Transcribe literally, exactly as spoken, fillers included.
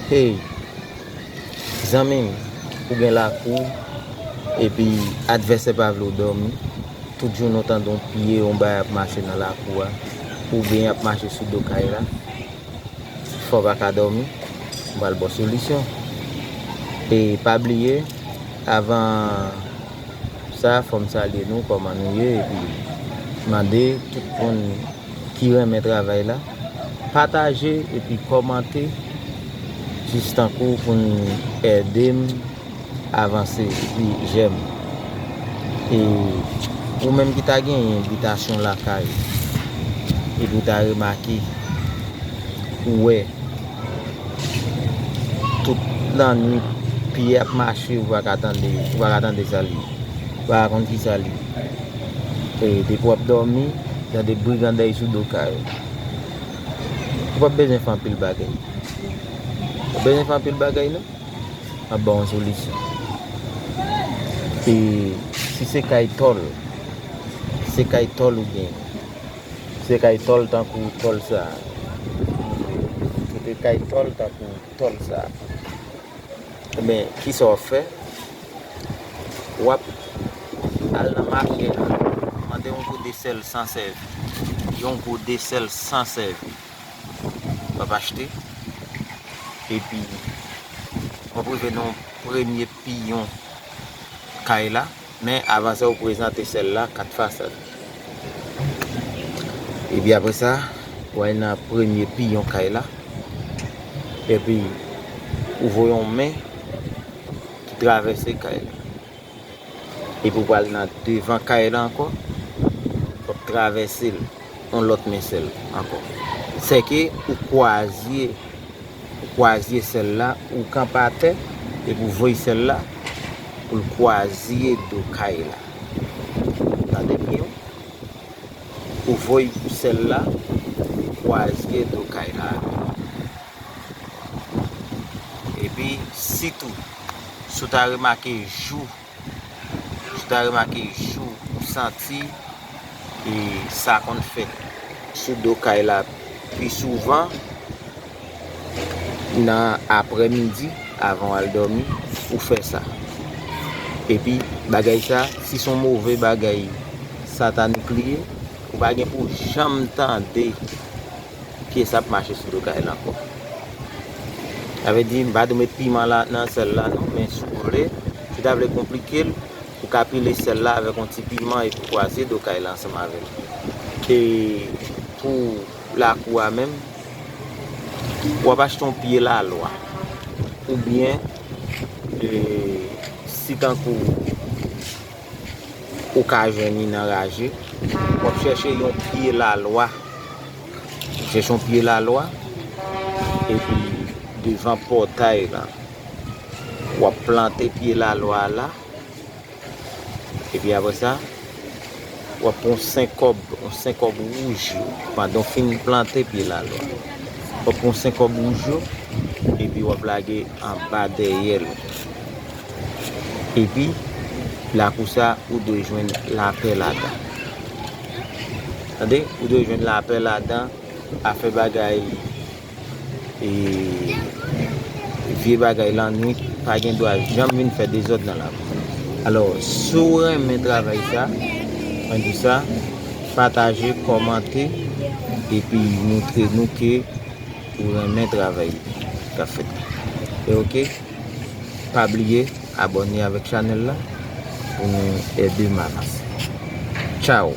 Hey, zanmi m, ou gen lakou, epi advèsè pa vle w dòmi. Tout jounen w tande yon pye, yon bagay ap mache nan lakou a, oubyen y ap mache sou do kay la. Fò w pa ka dòmi, m pral ba w solisyon. E pa bliye, avan sa, fò m salye nou, kòman nou ye, epi mande tout moun ki renmen travay la, pataje epi kòmante, jis tankou pou n ede m avanse, epi jèm. E ou menm ki ta gen bitasyon lakay, epi w ta remake, ou wè, tout lannwit, pye ap mache, ou pa ka tande, ou pa ka tande sa l ye. Ou pa ka konn ki sa l ye. E depi w ap dòmi, tande brigandèy sou do kay ou. Ou p ap bezwen fè anpil bagay. Ou p ap bezwen fè anpil bagay, non. M ap ba w yon solisyon. E si se kay tòl, si se kay tòl ou gen, si se kay tòl tankou tòl sa, si se kay tòl tankou tòl sa, ebyen, kisa w ap fè? W ap al nan mache a, mande yon gode sèl san sèvi. Yon gode sèl san sèvi. W ap achte. Epi, w ap rive nan yon premye piyon kay la. Men avan sa, ou prezante sèl la kat fasad. Epi apre sa, w al nan premye piyon kay la. Epi, ou voye yon men ki travèse kay la. Epi ou pral nan devan kay la ankò, w ap travèse l yon lòt men sèl ankò. Sèke ou kwaze, ou kwaze sèl la, ou kanpe atè, epi ou voye sèl la pou l kwaze do kay la. Tande byen, ou voye sèl la, ou kwaze do kay la. Epi, sitou, si w ta remake jou, si w ta remake jou, ou santi, e, sa konn fèt sou do kay la pi souvan nan aprèmidi, avan w al dòmi, ou fè sa. Epi, bagay sa, si se yon move bagay satanik li ye, ou pa gen pou janm tande pye sa ap mache sou do kay la ankò. Sa vle di, m pa dwe met piman la nan sèl la, non, men si w vle, si w ta vle konplike l, ou ka pile sèl la avèk yon ti piman epi kwaze do kay la ansanm avè l. E pou lakou a menm, w ap achte yon pye lalwa. Oubyen, e, si tankou ou ka jwenn li nan raje, w ap chèche yon pye lalwa. Chèche yon pye lalwa, epi devan pòtay la, w ap plante pye lalwa a la, epi apre sa, w ap pran yon senk kòb, yon senk kòb wouj yo, pandan w fin plante pye lalwa. W ap pran yon senk kòb wouj yo, epi w ap lage anba dèyè l. Epi, lakou sa, ou dwe jwenn lapè ladan. Tande, ou dwe jwenn lapè ladan, afè bagay, e, vye bagay lannwit, pa gen dwa janm vin fè dezòd nan lakou. Alò, si w renmen travay sa, mwen di sa, pataje, kòmante, epi montre nou ke ou renmen travay k ap fèt la. E oke, pa bliye abòne avèk chanèl la pou nou ede m avanse. Tchaw!